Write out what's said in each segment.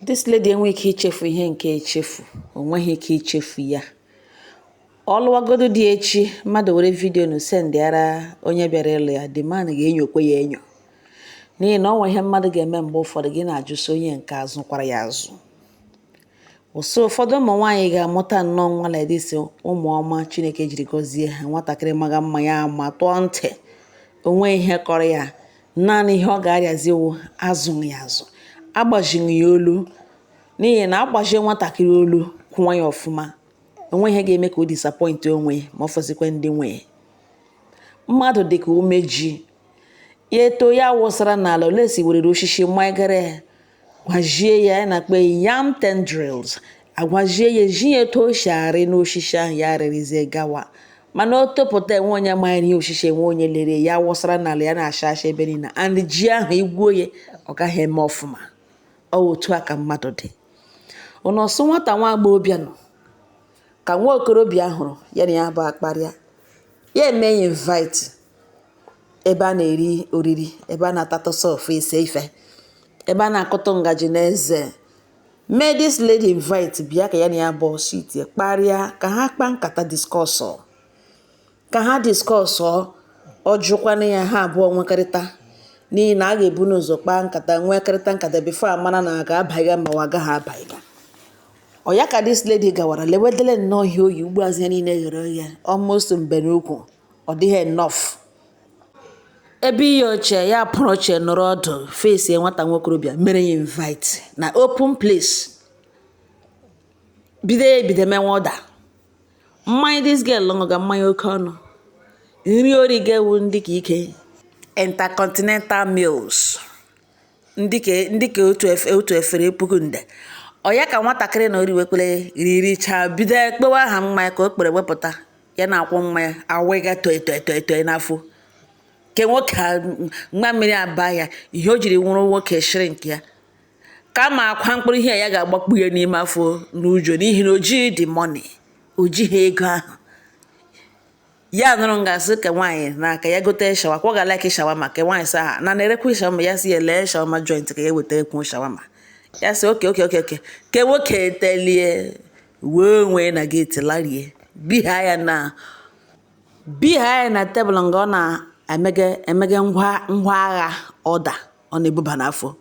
This lady enweghị ike ichefu ihe nke echefu, o nweghị ike ichefu ya. Ọ lụwagodu di echi, mmadụ were video na sendịara onye bịara ịlụ ya, the man ga-enyokwe ya enyo, n'ihi na ọ nwe ihe mmadụ ga-eme mgbe ụfọdụ gị na-ajụso onye nke azụ kwara ya azụ. Ụsọ ụfọdụ ụmụ nwaanyị ga-amụta nnọọ nwa like this, ụmụ ọma Chineke jiri gọzie ha. Nwatakịrị maga mma ya ma tụọ ntị, onwe ihe kọrọ ya, naanị ihe ọ ga-arịazi wụ azụghị ya azụ, agbajighị ya olu, n'ihi na agbajie nwatakịrị olu kwụnwa ya ọfụma, onwe ihe ga-eme ka o disappoint onwe ma ọ fọzikwa ndị nwe mmadụ. Dị ka umeji ya eto ya wụsara n'ala, ole si werere osisi magara gwajie ya, ya na-akpọ yam tendrils, agwajie ya, ji ya etu o si arị n'osisi ahụ, ya arịrịzie gawa. Mana o topụta, enwe onye manyere ihe osisi, enwe onye lere ya, wụsara n'ala, ya na-acha acha ebe niile, and ji ahụ igwuo ya, ọ gaghị eme ọfụma. Ọ otu a ka mmadụ dị. Ụnọsụ nwata nwa agbọghọbịa nọ ka nwa okorobịa hụrụ ya na ya bụ akparịa, ya eme ya invite ebe a na-eri oriri, ebe a na-atatụsọ ofu ise ife, ebe a na-akụtụ ngaji n'eze. Mee this lady invite, bịa ka ya na ya bụ sit kparịa, ka ha kpaa nkata, discuss, ka ha discuss. Ọ jụkwana ya, ha abụọ nwekọrịta, n'ihi na a ga-ebu n'ụzọ kpaa nkata, nwekọrịta nkata before amara na a ga-abaiga ma ọ agaghị abaiga. Ọ ya ka this lady gawara lewedele nnọọ ihe oyi ugbu azụ ya niile ghere oghe, almost mbe n'ukwu, ọ dịghị enough ebe ihe oche ya pụrụ oche nọrọ ọdụ face nwata nwokorobịa mere ya invite na open place. Bido ya ebido menwe ọda mmanya. This girl ṅụga mmanya oke ọnụ, nri ori ga-ewu ndị ka ike intercontinental meals, ndị ka otu efere 10,000. Ọ ya ka nwatakịrị na oriwekwere riricha, bido kpewe aha mmanya ka o kpere wepụta ya na-akwụ mmanya awịga toe toe toe toe n'afọ ke nwoke. Nwa mmiri aba ya, ihe o jiri nwụrụ nwoke shrink ya, kama akwa mkpụrụ ihe ya ga-agbakpu ya n'ime afọ n'ụjọ, n'ihi na o jighị the money, o jighị ego ahụ. Ya nụrụ ngasị ka nwaanyị n'aka ya gote shawarma, kwa ga like shawarma. Ka nwaanyị sị ha na na-erekwa shawarma, ya si ya lee shawarma joint ka ya weta ekwu shawarma. Ya sị okay, okay, okay, okay. Ke nwoke telie wee onwe na gate larie, biha ya na tebụl nga ọ na-emege emege ngwa ngwa agha ọda ọ na-ebuba n'afọ,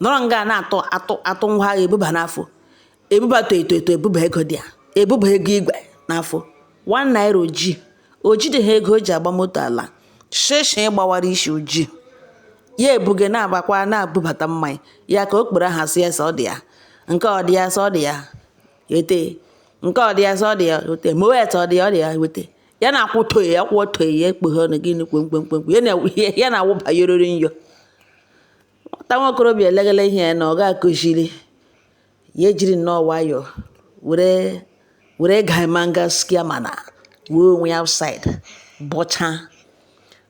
nọrọ nga na-atụ atụ atụ ngwa agha ebuba n'afọ, ebuba to eto eto, ebuba ego dị ya, ebuba ego igwe n'afọ. ₦1 oji o jideghị ego o ji agba moto ala shishi gbawara isi oji ya ebuge na-agbakwa na-abubata mmanya ya ka o kpere aha, sị ya sị ọ dị ya nke ọ dị ya, sị ọ dị ya wete nke ọ dị ya, sị ọ dị ya wete moet, ọ dị ya, ọ dị ya wete. Ya na-akwụ toe ya kwụọ toe ya, ekpughe ọnụ gịnị kwemkwemkwem, ya na-awụba yorori nyo. Nwata nwokorobịa eleghele ihe ya na ọ ga-akụziri ya, ejiri nnọọ nwayọọ were were gamanga skiamana wee onwe ya outside bọcha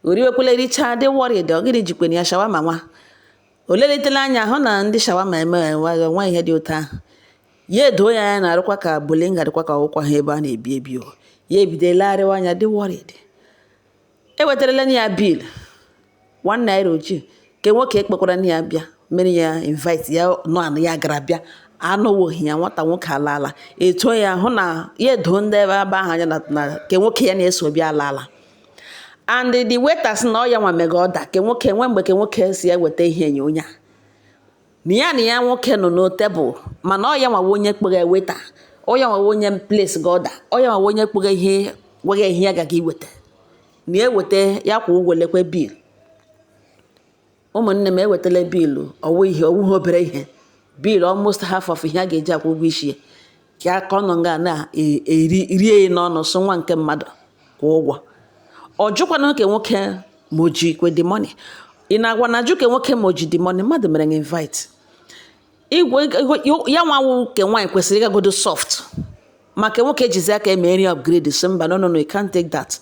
oriwekwele richaa, dị worried. Ọ gịnị jikwana ya shawarma? Nwa o lelitela anya hụ na ndị shawarma eme nwa ihe dị otu ahụ, ya edoo ya anya na arụkwa ka bolinga dịkwa ka ọwụkwa ha ebe a na-ebi ebi o. Ya ebido legharịwa anya, dị worried. Ewetarala ya bill, ₦1 ojii ke nwoke ekpekwara ya bịa mere ya invite ya nọ anụ ya gara bịa anụwoghị ya. Nwata nwoke alaala eto ya hụ na ya edo ndị ebe ahụ anya na ke nwoke ya na-eso bịa alaala, and the waiter sị na ọ ya nwa mega ọda ke nwoke nwe mgbe ke nwoke si ya weta ihe enye onye a na ya nwoke nọ n'tebụl, mana ọ ya nwawa onye kpeghe waiter, ọ ya nwawa onye place ga ọda, ọ ya nwawa onye kpeghe ihe gwaghị ihe ya gaga iweta na eweta ya kwụ ụgwọ. Lekwe bill, ụmụnne m, ewetala bill. Ọwụ ihe ọwụghị obere ihe, bill almost half of ihe a ga-eji akwụ ụgwọ isi ya ka ọ nọ nga na-eri rie ya n'ọnụ, sụ nwa nke mmadụ kwụ ụgwọ. Ọ jụkwana nke nwoke ma o ji kwe the money. Ị na-agwa na ajụ ke nwoke ma o ji the money. Mmadụ mere invite igwe ya, nwawu ke nwaanyị kwesịrị ịgagodo soft, maka nwoke jizi aka eme nri upgrade, sị mba, no, no, no, you can't take that.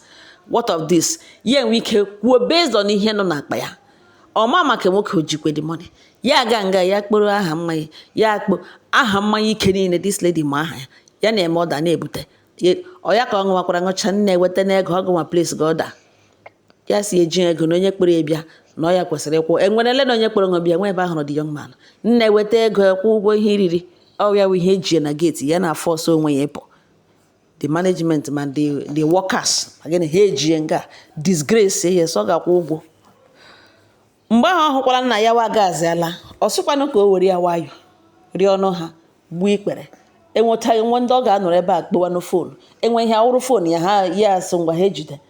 What of this? Ya enwe ike kwuo based on ihe nọ n'akpa ya. Ọma maka nwoke o jikwe the money. Ya aga nga ya kpọrọ aha mmanya, ya akpọ aha mmanya ike niile this lady ma aha ya, ya na-eme ọda na-ebute ọ ya ka ọ ṅụwakwara ṅụcha. Nne, eweta n'ego ọ gụnwa place ga ọda. Ya si eji ego na onye kpere ya bịa Na ọ ya kwesịrị ịkwụ. Enwere ele na onye kpọrọ ṅụ bịa nwe ebe ahụrụ the young man. Nne, weta ego kwụ ụgwọ ihe iriri. Ọ ya wụ ihe ejie na gate ya na-afọ ọsọ onwe ya ịpụ. The management ma the workers ma gịnị, ha ejie nga disgrace ya, sọ ga-akwụ ụgwọ. Mgbe ahụ ọ hụkwara nna ya wagaziala, ọ sịkwanụ ka o were ya nwayọ rịọ ọnụ ha, gbuo ikpere. Enwetaghị nwe ndị ọ ga-anọrọ ebe a kpọwanụ phone, enwe ihe awụrụ phone ya, ha ya asị ngwa, ha ejide.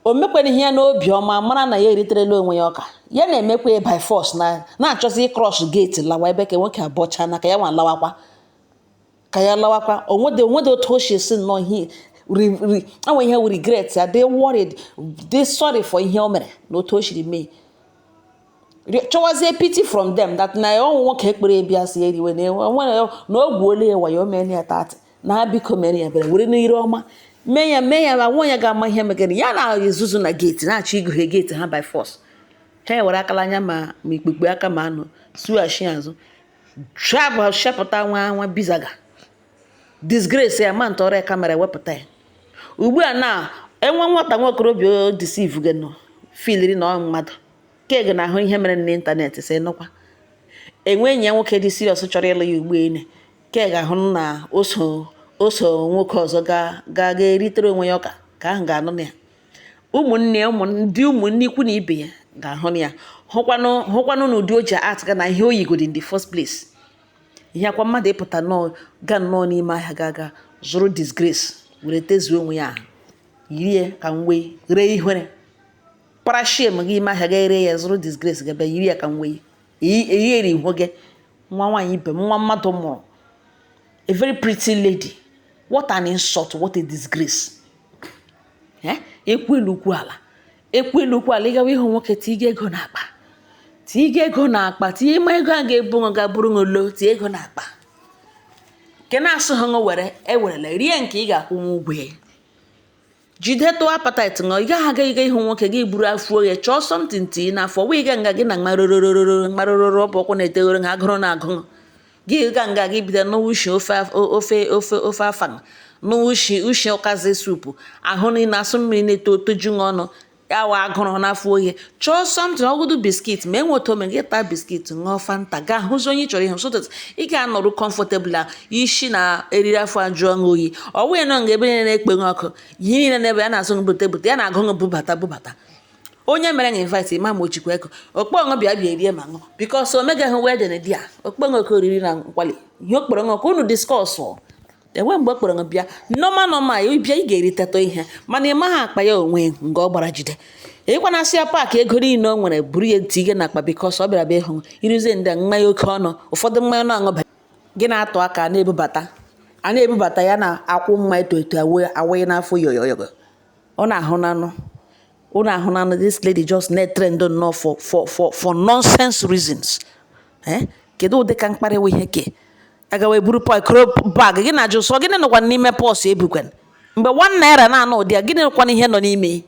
O mekwana ihe ya n'obi ọma, mara na ya eriterela onwe ya ọka. Ya na-emekwa ya by force na na-achọzi ịcross gate lawa ebe ka nwoke abọcha na ka ya nwa lawakwa, ka ya lawakwa. Onwede otu o si esi nnọọ ihe enwe ihe regret ya, dị worried, dị sorry for ihe o mere na otu o siri mee, chọwazie pity from them, that na ọnwụ nwoke ekpere bịa si eriwe na enwere na o gwuola ya wayo, o mere ya tati na ha biko mere ya ebere, were n'ire ọma mee ya, mee ya ma nwa ya ga-ama ihe megere ya na-ezuzu na gate, na-achọ igughe gate ha by force. Ha were akala anya ma ikpukpe aka ma anụ sughachi azụ, chapụta nwa nwa bizaga disgrace ya, ma ntọrọ ya camera wepụta ya. Ugbu a na enwe nwata nwokorobịa o deceive gị nọ feeliri na ọ mmadụ keg na ahụ ihe mere n'ịntanetị sị nụkwa enwe enyi ya nwoke dị serious chọrọ ịlụ ya. Ugbu ene ke ga-ahụ na o so nwoke ọzọ ga ga ga eritere onwe ya ọka ka ahụ ga-anụ na ya. Ụmụnne ya, ụmụ ndị ụmụnne, ikwu na ibe ya ga-ahụ na ya, hụkwanụ na ụdị o ji act ga na ihe o yigodi in the first place. Ihe akwa mmadụ ịpụta nnọọ ga nnọọ n'ime ahịa ga zụrụ disgrace were tezuo onwe ya ahụ, yiri ya ka m wee ree ihere para shame gị ime ahịa ga ere ya, zụrụ disgrace ga bịa yiri ya ka m wee eyigheri ihu gị. Nwa nwaanyị ibe m, nwa mmadụ mụrụ, a very pretty lady. What an insult, what a disgrace! Eh, ekwu elu kwu ala, ekwu elu kwu ala. Ịgawa ịhụ nwoke, tiga ego n'akpa, tiga ego n'akpa, tinye ime ego a ga-ebu ṅụ ga bụrụ ṅụ lo, tie ego n'akpa nke na-asụ ha ṅụ, were ewerela rie nke ị ga-akwụnwu ụgwọ ya. Jide tụọ appetite ṅụ. Ị gaghị aga ịga ịhụ nwoke gị buru afọ oghe, chọọ something tii n'afọ wee ga nga gị na mmarorororo mmarororo ọ bụ ọkwụ na-etegoro ha agụrụ na-agụ gị ga nga gị bido n'ụwa ushi ofe ofe ofe ofe afang n'ụwa ushi ushi ụkazi soup ahụ niile asụ mmiri na-eto toju ọnụ ya wa agụrụ n'afọ oghe. Chọọ something, ọgụdụ biscuit ma enweta ome gị, taa biscuit, ṅụọ Fanta, gaa hụzi onye ị chọrọ ịhụ so that ị ga-anọrụ comfortable a isi na eriri afọ ajụọ ṅụ oyi. Ọ wụghị nọ nga ebe niile na-ekpe ṅụ ọkụ, ihe niile n'ebe ya na-asụ ṅụ, bute bute ya na-agụ ṅụ, bubata bubata. Onye mere ṅụ invite ma ma o jikwa ego okpo ṅụ bịa bịa rie ma ṅụ, because o megaghị wedding di a okpo ṅụ oke oriri na nkwali. Ihe o kpọrọ ṅụ ka unu discuss enwe mgbe o kpọrọ ṅụ bịa normal normal bịa, ị ga-eritetụ ihe, mana ị maghị akpa ya onwe nga ọ gbara jide. Ịkwa na asị ya pack ego niile o nwere buru ya tinye n'akpa because ọ bịara bịa ịhụ iruzie ndị mmanya oke ọnụ, ụfọdụ mmanya na-aṅụba gị na-atụ aka na-ebubata a na-ebubata ya na akwụ mma eto eto awụghị n'afọ yoyoyo. Ọ na-ahụ nanụ unu ahụ nanụ this lady just na-trend nnọọ for nonsense reasons. Eh, kedu ụdị ka mkparịwa ihe ke agawa eburu koro bag gị na-ajụ sọ gịnị nọkwa n'ime purse ebukwen mgbe 1 naira na-anọ ụdị ya? Gịnị nọkwa ihe nọ n'ime?